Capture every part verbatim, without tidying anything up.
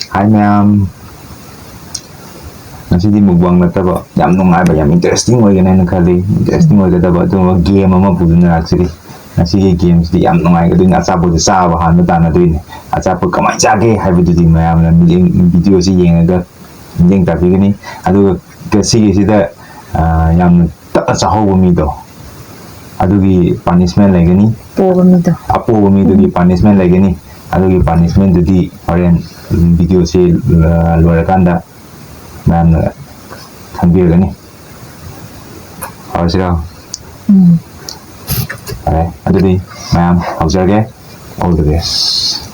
ꯍꯥꯏ ꯃꯌꯥꯝ, ꯉꯁꯤꯗꯤ mukbang ꯅꯠꯇꯕ ꯌꯥꯝ ꯅꯨꯡꯉꯥꯏꯕ, ꯌꯥꯝ interesting ꯑꯣꯏꯒꯅꯤ ꯍꯥꯏꯅ ꯈꯜꯂꯤ꯫ Interesting ꯑꯣꯏꯒꯗꯕ ꯑꯗꯨꯒꯨꯝꯕ game ꯑꯃ ꯄꯨꯗꯨꯅ ꯂꯥꯛꯆꯔꯤ꯫ ꯉꯁꯤꯒꯤ gameꯁꯤꯗꯤ ꯌꯥꯝ ꯅꯨꯡꯉꯥꯏꯒꯗꯣꯏꯅꯤ꯫ ꯑꯆꯥꯄꯣꯠꯁꯦ ꯆꯥꯕ ꯍꯥꯟꯕ ꯇꯥꯟꯅꯗꯣꯏꯅꯤ꯫ ꯑꯆꯥꯄꯣꯠ ꯀꯃꯥꯏꯅ ꯆꯥꯒꯦ ꯍꯥꯏꯕꯗꯨꯗꯤ ꯃꯌꯥꯝꯅ ꯃꯤꯠꯌꯦꯡ, videoꯁꯤ ꯌꯦꯡꯉꯒ ꯃꯤꯠꯌꯦꯡ ꯇꯥꯛꯄꯤꯒꯅꯤ꯫ ꯑꯗꯨꯒ ꯉꯁꯤꯒꯤꯁꯤꯗ, ꯑ, ꯌꯥꯝꯅ ꯇꯞꯅ ꯆꯥꯍꯧꯕ ꯃꯤꯗꯣ, ꯑꯗꯨꯒꯤ punishment ꯂꯩꯒꯅꯤ꯫ ꯄꯣꯕ ꯃꯤꯗꯣ꯫ ꯑꯄꯣꯕ ꯃꯤꯗꯨꯒꯤ punishment ꯂꯩꯒꯅꯤ꯫ ꯑꯗꯨꯒꯤ punishmentꯗꯨꯗꯤ ꯍꯣꯔꯦꯟ, ꯎꯝ, videoꯁꯤ, ꯑ, ꯂꯣꯏꯔꯀꯥꯟꯗ ꯃꯌꯥꯝꯅ ꯈꯪꯕꯤꯔꯒꯅꯤ꯫ ꯍꯧꯔꯁꯤꯔꯣ? ꯎꯝ꯫ ꯐꯔꯦ, ꯑꯗꯨꯗꯤ ꯃꯌꯥꯝ ꯍꯧꯖꯔꯒꯦ꯫ All the best꯫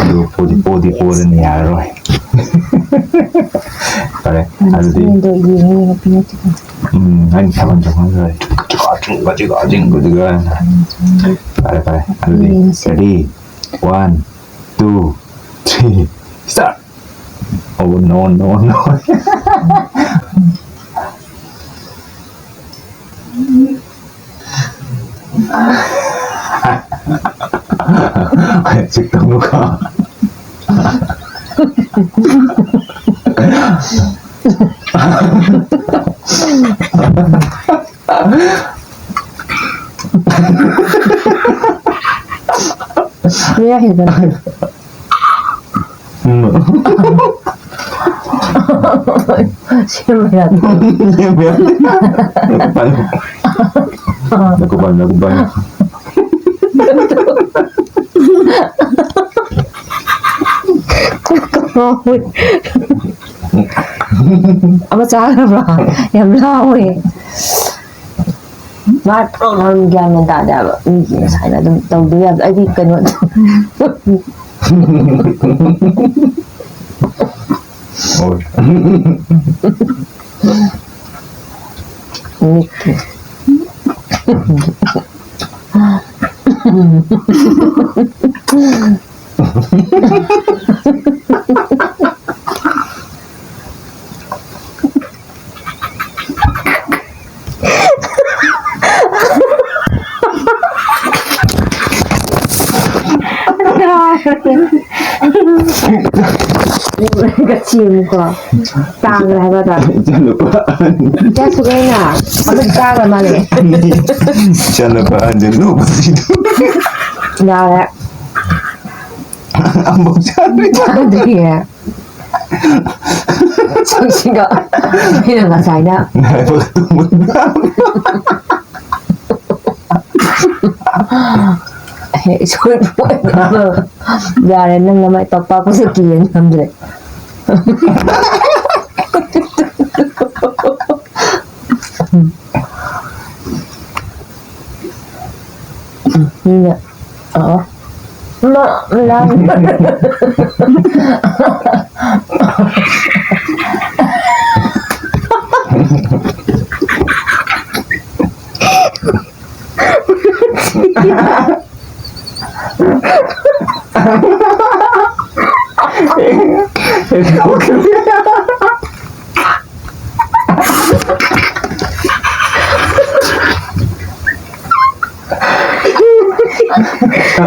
ꯑꯗꯨ ꯄꯣꯗꯤ, ꯄꯣꯗꯤ ꯄꯣꯔꯅꯤ, ꯌꯥꯔꯔꯣꯏ꯫ ꯐꯔꯦ, ꯑꯗꯨꯗꯤ꯫ ꯁꯤꯗꯣ ꯌꯦꯡꯉ ꯌꯦꯡꯉ ꯄꯤꯔꯛꯈꯤꯗꯣꯏꯅꯤ꯫ ꯎꯝ, ꯑꯩꯅ ꯊꯥꯕꯜ ꯆꯣꯡꯍꯟꯈ꯭ꯔꯦ꯫ ꯐꯔꯦ, ꯐꯔꯦ, ꯑꯗꯨꯗꯤ ꯌꯦꯡꯉꯁꯤ꯫ Ready, one, two, three, start! Oh, no, no, no. ꯍꯧꯖꯤꯛ ꯇꯧꯅꯨꯀꯣ꯫ ꯃꯌꯥ ꯍꯦꯟꯖꯟ-, ꯎꯝ꯫ ꯁꯦꯝꯕ ꯌꯥꯗꯦ꯫ ꯁꯦꯝꯕ ꯌꯥꯗꯦ꯫ ꯅꯀꯨꯞ ꯄꯥꯏꯌꯨ, ꯅꯀꯨꯞ ꯄꯥꯏꯌꯨ꯫ ꯑꯃ ꯆꯥꯈ꯭ꯔꯕ꯭ꯔꯣ? ꯌꯥꯝ ꯂꯥꯎꯋꯦ꯫ ꯃꯥ ꯄꯨꯔꯥ ꯒ꯭ꯌꯥꯟ ꯃꯦꯟ ꯇꯥꯗꯦ ꯍꯥꯏꯕ꯫ ꯃꯤꯒꯤ ꯁꯨꯃꯥꯏꯅ ꯑꯗꯨꯝ ꯇꯧꯗꯣꯏ ꯌꯥꯕ꯫ ꯑꯩꯗꯤ ꯀꯩꯅꯣ ꯍꯣꯏ꯫ ꯃꯤꯠꯀꯤ꯫ ꯀꯛꯆꯦꯡꯀꯣ꯫ ꯇꯥꯡꯈ꯭ꯔꯦ ꯍꯥꯏꯕ ꯇꯥꯔꯦ꯫ ꯏꯆꯥꯅꯨꯄꯥ ꯑꯍꯟ꯫ ꯏꯆꯥ ꯁꯨꯛ ꯂꯩꯅ ꯑꯃ ꯇꯥꯈ꯭ꯔ ꯃꯥꯜꯂꯦ꯫ ꯑꯅꯤ꯫ ꯏꯆꯥꯅꯨꯄꯥ ꯑꯍꯟꯁꯦ ꯅꯣꯛꯄꯁꯤꯗ꯫ ꯌꯥꯔꯦ꯫ ꯑꯃꯨꯛ ꯆꯥꯗ꯭ꯔꯤ꯫ ꯆꯥꯗ꯭ꯔꯤꯌꯦ꯫ ꯁꯤꯒ ꯑꯩꯅ ꯉꯁꯥꯏꯅ ꯅꯥꯏꯕꯒ ꯇꯨꯝꯕꯒ꯫ ꯍꯦ, ꯏꯁꯣꯔ ꯄꯣꯛꯑꯦ꯫ ꯌꯥꯔꯦ, ꯅꯪ ꯅꯃꯥꯏ ꯄꯥꯛ ꯄꯥꯛꯄꯁꯨ ꯀꯤꯌꯦ ꯉꯝꯗ꯭ꯔꯦ꯫ ꯃꯤꯅ, ꯑꯣ꯫ ꯃꯥ, ꯂꯥꯡ-,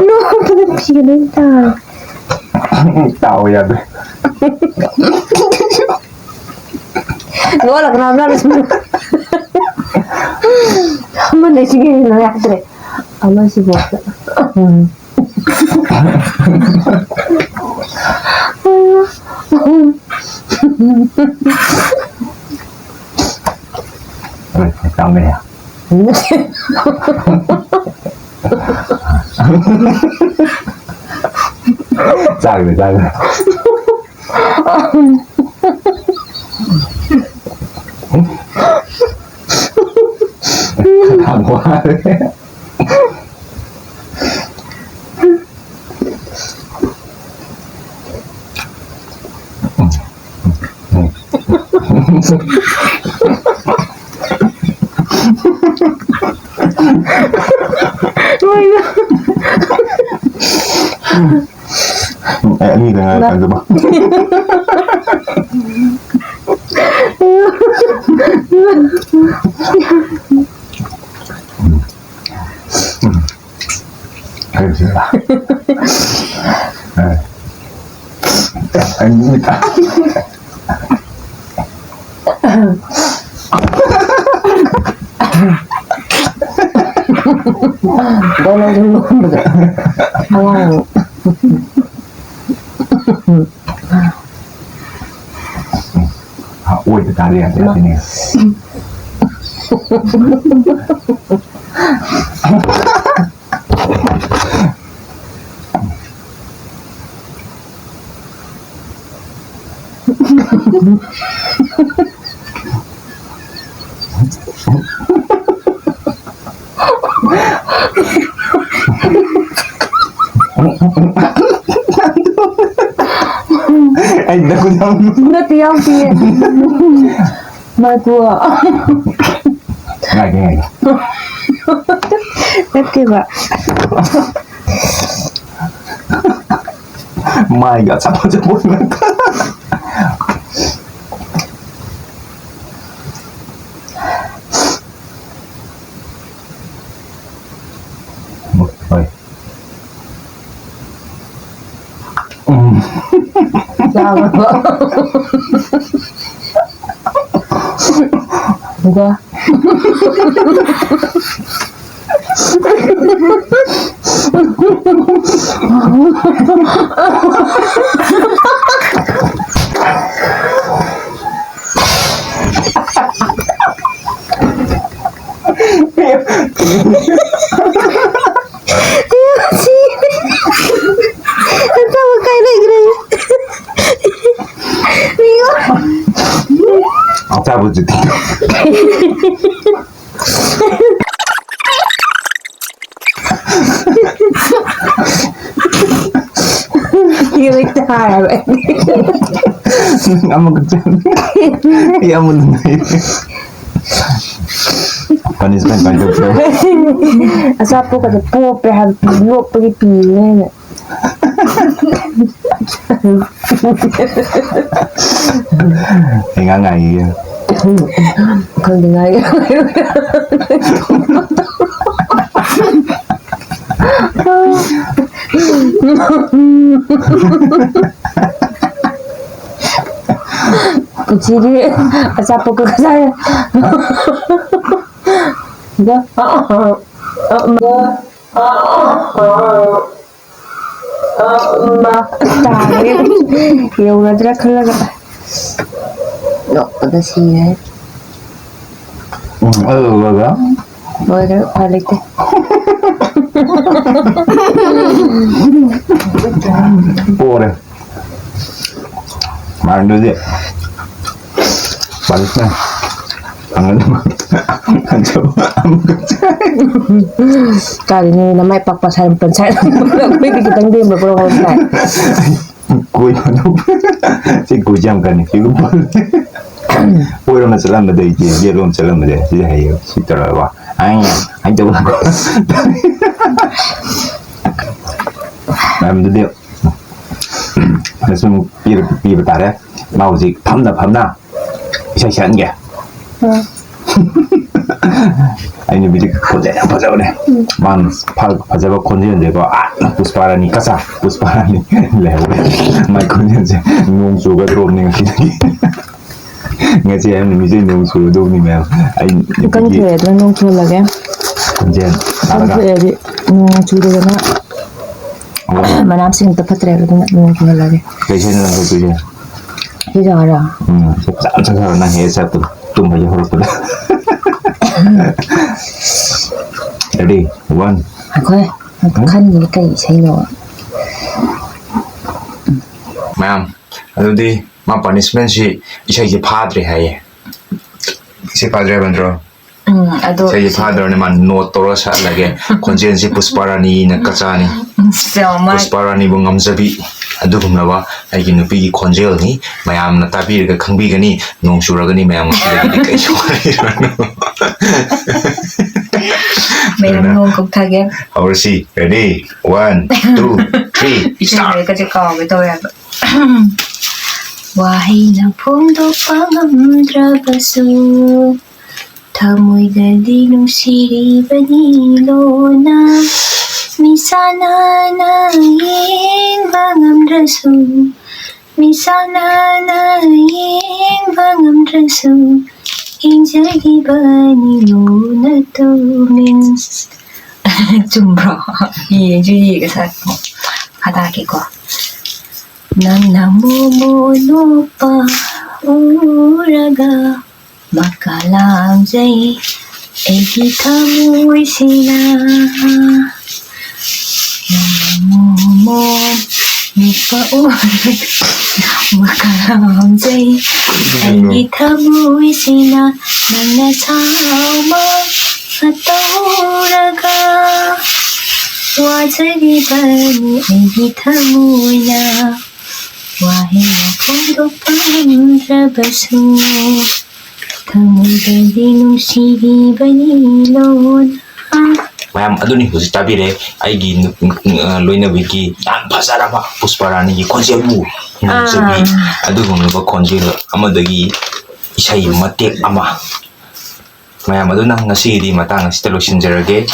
ꯅꯣꯛꯄꯗ ꯄꯤꯒ ꯂꯣꯏ ꯇꯥꯔꯦ꯫ ꯇꯥꯎ ꯌꯥꯗ꯭ꯔꯦ꯫ ꯅꯣꯛꯍꯜꯂꯛꯀꯅꯣ ꯍꯥꯏꯕ ꯅꯠꯇ꯭ꯔꯣ? ꯑꯃꯅ ꯁꯤꯒꯤ ꯍꯦꯟꯅ ꯌꯥꯗ꯭ꯔꯦ꯫ ꯑꯃꯁꯤꯕꯨ꯫ ꯎꯝ꯫ ꯎꯝ, ꯆꯥꯎꯅꯦ꯫ ꯆꯥꯒꯅꯤ, ꯆꯥꯒꯅꯤ꯫ ꯌꯥꯝ ꯋꯥꯔꯦ꯫ ꯂꯣꯏꯅ꯫ ꯑꯦ, ꯑꯅꯤꯗ ꯉꯥꯏꯔꯀꯥꯟꯗꯕꯣ꯫ ꯍꯥꯏꯔꯤꯁꯤꯔ? ꯑꯦ, ꯑꯩ ꯑꯉꯥꯡ꯫ ꯑꯣꯏꯗ ꯇꯥꯔꯦ ꯌꯥꯝ ꯌꯥꯗꯦꯅꯦ꯫ ꯑꯩ ꯅꯈꯨꯠ ꯌꯥꯎ- ꯅꯠꯇꯦ, ꯌꯥꯎꯗꯤꯌꯦ꯫ ꯃꯥꯏ ꯄꯨꯔꯛꯑꯣ꯫ ꯉꯥꯏꯒꯦ, ꯉꯥꯏꯒꯦ꯫ ꯅꯠꯇꯦꯕ꯫ ꯃꯥꯏꯒ ꯑꯆꯥꯄꯣꯠ ꯑꯆꯥꯄꯣꯠ ꯉꯥꯛꯇ꯫ ꯍꯣꯏ꯫ ꯎꯝ꯫ ꯆꯥꯕ꯭ꯔꯣ? ꯑꯗꯨꯒ ꯑꯆꯥꯄꯣꯠꯁꯤꯗꯤ꯫ ꯌꯦꯡꯉꯣ, ꯍꯦꯛꯇ ꯍꯥꯏꯌꯦꯕ ꯑꯩꯗꯤ꯫ ꯑꯃꯨꯛ ꯆꯠ-, ꯑꯩ ꯑꯃꯨꯛ ꯅꯨꯡꯉꯥꯏ꯫ Punishment ꯀꯥꯏ ꯇꯧꯈ꯭ꯔꯦ? ꯑꯆꯥꯄꯣꯠꯀꯗꯣ ꯄꯣꯞꯄꯦ ꯍꯥꯏꯕ, ꯅꯣꯛꯄꯒꯤ ꯄꯤꯅꯦ ꯑꯩꯅ꯫ ꯑꯩ ꯉꯥꯡ ꯉꯥꯏꯒꯦ꯫ ꯈꯪꯗꯦ, ꯉꯥꯏꯒꯦ꯫ ꯄꯨꯟꯁꯤꯒꯤ ꯑꯆꯥꯄꯣꯠ ꯀꯀꯥ ꯆꯥꯏ꯫ ꯑꯗꯣ, ꯑ, ꯑ, ꯑ, ꯑ, ꯑ, ꯑ, ꯑ, ꯇꯥꯔꯦ꯫ ꯌꯧꯔꯗ꯭ꯔꯥ ꯈꯜꯂꯒ ꯅꯣꯛꯄꯗ ꯁꯤꯔꯦ꯫ ꯎꯝ, ꯑꯗꯨꯒ ꯂꯣꯏꯔꯦ, ꯎꯄꯥꯏ ꯂꯩꯇꯦ꯫ ꯄꯣꯔꯦ꯫ ꯃꯥꯟꯗꯨꯗꯤ꯫ ꯄꯥꯂꯤꯁꯅ꯫ ꯑꯃꯨꯛꯀ ꯆꯥꯏ꯫ ꯀꯔꯤꯅꯣ ꯅꯃꯥꯏ ꯄꯥꯛꯄ ꯁꯥꯏ ꯃꯇꯝ ꯁꯥꯏ꯫ ꯑꯩꯈꯣꯏꯗꯤ ꯈꯤꯇꯪ ꯂꯦꯝꯕ꯭ꯔꯥ ꯄꯨꯔꯥ ꯁꯥꯏ꯫ ꯀꯣꯏ ꯐꯥꯗꯣꯛ-, ꯁꯤ ꯀꯣꯏꯁꯦ ꯌꯥꯝ ꯀꯟꯅꯤ꯫ ꯁꯤꯒꯨꯝꯕ ꯀꯣꯏꯔꯣꯝꯗ ꯆꯠꯂꯝꯕꯗꯩꯗꯤ ꯌꯦꯠꯂꯣꯝ ꯆꯠꯂꯝꯕꯗꯩ ꯁꯤ ꯍꯩꯌꯦ꯫ ꯁꯤ ꯇꯧꯔꯒ ꯑꯩ ꯍꯥꯏꯗꯧꯕ꯫ ꯃꯌꯥꯝꯗꯨꯗꯤ ꯃꯁꯤꯡ ꯄꯤꯕ, ꯄꯤꯕ ꯇꯥꯔꯦ꯫ ꯃꯥ ꯍꯧꯖꯤꯛ ꯐꯝꯅ ꯐꯝꯅ ꯏꯁꯩ ꯁꯛꯍꯟꯒꯦ꯫ ꯎꯝ꯫ ꯑꯩ ꯅꯨꯄꯤꯁꯦ ꯈꯣꯟꯖꯦꯜ ꯌꯥꯝ ꯐꯖꯕꯅꯦ꯫ ꯎꯝ꯫ ꯃꯥꯅ ꯐ-, ꯐꯖꯕ ꯈꯣꯟꯖꯦꯜꯁꯦꯀꯣ, ꯑꯥ, ꯄꯨꯁꯄꯥ ꯔꯥꯅꯤ ꯀꯆꯥ, ꯄꯨꯁꯄꯥ ꯔꯥꯅꯤ ꯂꯩꯍꯧꯔꯦ꯫ ꯃꯥꯏ ꯈꯣꯟꯖꯦꯜꯁꯦ ꯅꯣꯡ ꯆꯨꯒꯗ꯭ꯔꯣꯕꯅꯦ ꯉꯁꯤꯗꯒꯤ꯫ ꯉꯁꯤ ꯍꯥꯏꯕ ꯅꯨꯃꯤꯠꯁꯦ ꯅꯣꯡ ꯆꯨꯒꯗꯧꯕꯅꯤ ꯃꯌꯥꯝ꯫ ꯑꯩ ꯀꯟ ꯅꯨꯄꯤꯒꯤ ꯊꯤꯜꯂꯦ ꯑꯗꯨꯅ ꯅꯣꯡ ꯆꯨꯍꯜꯂꯒꯦ꯫ ꯈꯣꯟꯖꯦꯜ ꯀꯟ ꯇꯥꯔꯒ꯫ ꯊꯤꯜꯂꯦꯗꯤ ꯅꯣꯡ ꯆꯨꯗꯗꯅ ꯑꯣ꯫ ꯃꯅꯥ ꯃꯁꯤꯡ ꯑꯝꯇ ꯐꯠꯇ꯭ꯔꯦꯕ, ꯑꯗꯨꯅ ꯅꯣꯡ ꯆꯨꯍꯜꯂꯒꯦ꯫ ꯀꯩ ꯏꯁꯩꯅꯣ ꯅꯪ ꯁꯛꯇꯣꯏꯁꯦ? ꯁꯤ ꯖꯒꯥꯔꯣ? ꯎꯝ, ꯁꯤ ꯐꯖꯅ ꯁꯛꯆꯔꯣ, ꯅꯪ ꯍꯦꯛ ꯁꯛꯄꯗꯣ꯫ ꯇꯨꯝꯕ ꯍꯦꯛ ꯍꯧꯔꯛꯄꯗ꯫ Ready? One. ꯑꯩꯈꯣꯏ ꯎꯝ? ꯈꯟꯒꯤꯅꯤ ꯀꯩ ꯏꯁꯩꯅꯣ꯫ ꯃꯌꯥꯝ, ꯑꯗꯨꯗꯤ ꯃꯥ punishment ꯁꯤ ꯏꯁꯩꯁꯦ ꯐꯥꯗ꯭ꯔꯦ ꯍꯥꯏꯌꯦ꯫ ꯏꯁꯩ ꯐꯥꯗ꯭ꯔꯦ ꯍꯥꯏꯕ ꯅꯠꯇ꯭ꯔꯣ? ꯎꯝ, ꯑꯗꯣ ꯏꯁꯩꯁꯦ ꯐꯥꯗ꯭ꯔꯕꯅꯤ, ꯃꯥ note ꯇꯧꯔꯒ ꯁꯛꯍꯜꯂꯒꯦ꯫ ꯈꯣꯟꯖꯦꯜꯁꯤ ꯄꯨꯁꯄꯥ ꯔꯥꯅꯤꯅ ꯀꯆꯥꯅꯤ꯫ ꯆꯥꯎꯃꯥꯏ꯫ ꯄꯨꯁꯄꯥ ꯔꯥꯅꯤꯕꯨ ꯉꯝꯖꯕꯤ ꯑꯗꯨꯒꯨꯝꯂꯕ ꯑꯩꯒꯤ ꯅꯨꯄꯤꯒꯤ ꯈꯣꯟꯖꯦꯜꯅꯤ꯫ ꯃꯌꯥꯝꯅ ꯇꯥꯕꯤꯔꯒ ꯈꯪꯕꯤꯒꯅꯤ꯫ ꯅꯣꯡ ꯆꯨꯔꯒꯅꯤ ꯃꯌꯥꯝ, ꯉꯁꯤꯗꯒꯤꯗꯤ ꯀꯩꯁꯨ ꯋꯥꯕꯤꯔꯨꯔꯅꯨ꯫ ꯃꯌꯥꯝ ꯑꯗꯨꯅ ꯅꯣꯡ ꯀꯧꯊꯒꯦ꯫ ꯍꯧꯔꯁꯤ꯫ Ready? One, two, three, ꯏꯁꯩ start! ꯍꯥꯏꯔꯒꯁꯦ ꯀꯥꯎꯒꯦ ꯇꯧꯋꯦ ꯍꯥꯏꯕ꯫ ꯋꯥꯍꯩꯅ ꯐꯣꯡꯗꯣꯛꯄ ꯉꯝꯗ꯭ꯔꯕꯁꯨ, ꯊꯃꯣꯏꯗꯗꯤ ꯅꯨꯡꯁꯤꯔꯤꯕꯅꯤ ꯂꯣꯟꯅ꯫ ꯃꯤꯁꯥꯅꯅ ꯌꯦꯡꯕ ꯉꯝꯗ꯭ꯔꯁꯨ, ꯃꯤꯠꯁꯥꯅꯅ ꯌꯦꯡꯕ ꯉꯝꯗ꯭ꯔꯁꯨ ꯌꯦꯡꯖꯔꯤꯕꯅꯤ ꯂꯨꯅ ꯇꯨꯃꯤꯟ꯫ ꯆꯨꯝꯕ꯭ꯔꯣ? ꯌꯦꯡꯁꯨ ꯌꯦꯡꯉꯦ ꯁꯥꯔ꯫ ꯍꯗꯥꯒꯦꯀꯣ꯫ ꯅꯪꯅ ꯃꯣꯃꯣ ꯅꯣꯛꯄ ꯎꯔꯒ ꯃꯀꯥ ꯂꯥꯝꯖꯩ ꯑꯩꯒꯤ ꯊꯃꯣꯏꯁꯤꯅ꯫ ꯅꯪꯅ ꯃꯣꯃꯣ ꯅꯣꯛꯄ ꯎꯔꯒ ꯃꯀꯥ ꯂꯥꯝꯖꯩ ꯑꯩꯒꯤ ꯊꯃꯣꯏꯁꯤꯅ꯫ ꯅꯪꯅ ꯁꯥꯎꯕ ꯇꯧꯔꯒ ꯋꯥꯖꯔꯤꯕꯅꯤ ꯑꯩꯒꯤ ꯊꯃꯣꯏꯅ꯫ ꯋꯥꯍꯩꯅ ꯐꯣꯡꯗꯣꯛꯄ ꯉꯝꯗ꯭ꯔꯕꯁꯨ ꯊꯃꯣꯏꯗꯗꯤ ꯅꯨꯡꯁꯤꯔꯤꯕꯅꯤ ꯂꯣꯟꯅ꯫ ꯃꯌꯥꯝ ꯑꯗꯨꯅꯤ ꯍꯧꯖꯤꯛ ꯇꯥꯕꯤꯔꯦ ꯑꯩꯒꯤ ꯅꯨ-, ꯑ, ꯂꯣꯏꯅꯕꯤꯒꯤ ꯌꯥꯝ ꯐꯖꯔꯕ ꯄꯨꯁꯄ ꯔꯥꯅꯤꯒꯤ ꯈꯣꯟꯖꯦꯜꯕꯨ ꯉꯥꯎꯖꯕꯤ꯫ ꯑꯥ꯫ ꯑꯗꯨꯒꯨꯝꯂꯕ ꯈꯣꯟꯖꯦꯜ ꯑꯃꯗꯒꯤ ꯏꯁꯩ ꯃꯇꯦꯛ ꯑꯃ꯫ ꯃꯌꯥꯝ ꯑꯗꯨꯅ ꯉꯁꯤꯒꯤꯗꯤ ꯃꯇꯥꯡ ꯑꯁꯤꯗ ꯂꯣꯏꯁꯤꯟꯖꯔꯒꯦ꯫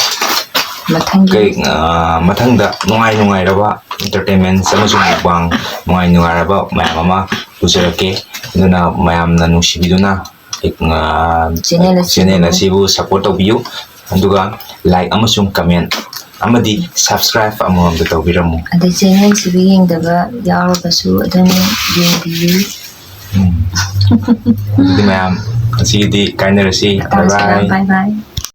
ꯃꯊꯪꯒꯤ ꯀꯩ, ꯑ, ꯃꯊꯪꯗ ꯅꯨꯡꯉꯥꯏ ꯅꯨꯡꯉꯥꯏꯔꯕ entertainments ꯑꯃꯁꯨꯡ mukbang, ꯅꯨꯡꯉꯥꯏ ꯅꯨꯡꯉꯥꯏꯔꯕ ꯃꯌꯥꯝ ꯑꯃ ꯄꯨꯖꯔꯛꯀꯦ꯫ ꯑꯗꯨꯅ ꯃꯌꯥꯝꯅ ꯅꯨꯡꯁꯤꯕꯤꯗꯨꯅ, ꯑ, channel ꯑꯁꯤꯕꯨ channel ꯑꯁꯤꯕꯨ support ꯇꯧꯕꯤꯌꯨ꯫ ꯑꯗꯨꯒ like ꯑꯃꯁꯨꯡ comment ꯑꯃꯗꯤ subscribe ꯑꯃꯃꯝꯇ ꯇꯧꯕꯤꯔꯝꯃꯨ꯫ ꯑꯗꯩ channel ꯑꯁꯤꯕꯨ ꯌꯦꯡꯗꯕ ꯌꯥꯎꯔꯒꯁꯨ ꯑꯗꯨꯝ ꯌꯦꯡꯕꯤꯌꯨ꯫ ꯎꯝ꯫ ꯑꯗꯨꯗꯤ ꯃꯌꯥꯝ ꯉꯁꯤꯒꯤꯗꯤ ꯀꯥꯏꯅꯔꯁꯤ꯫ ꯕꯥꯏ ꯕꯥꯏ꯫ ꯕꯥꯏ ꯕꯥꯏ꯫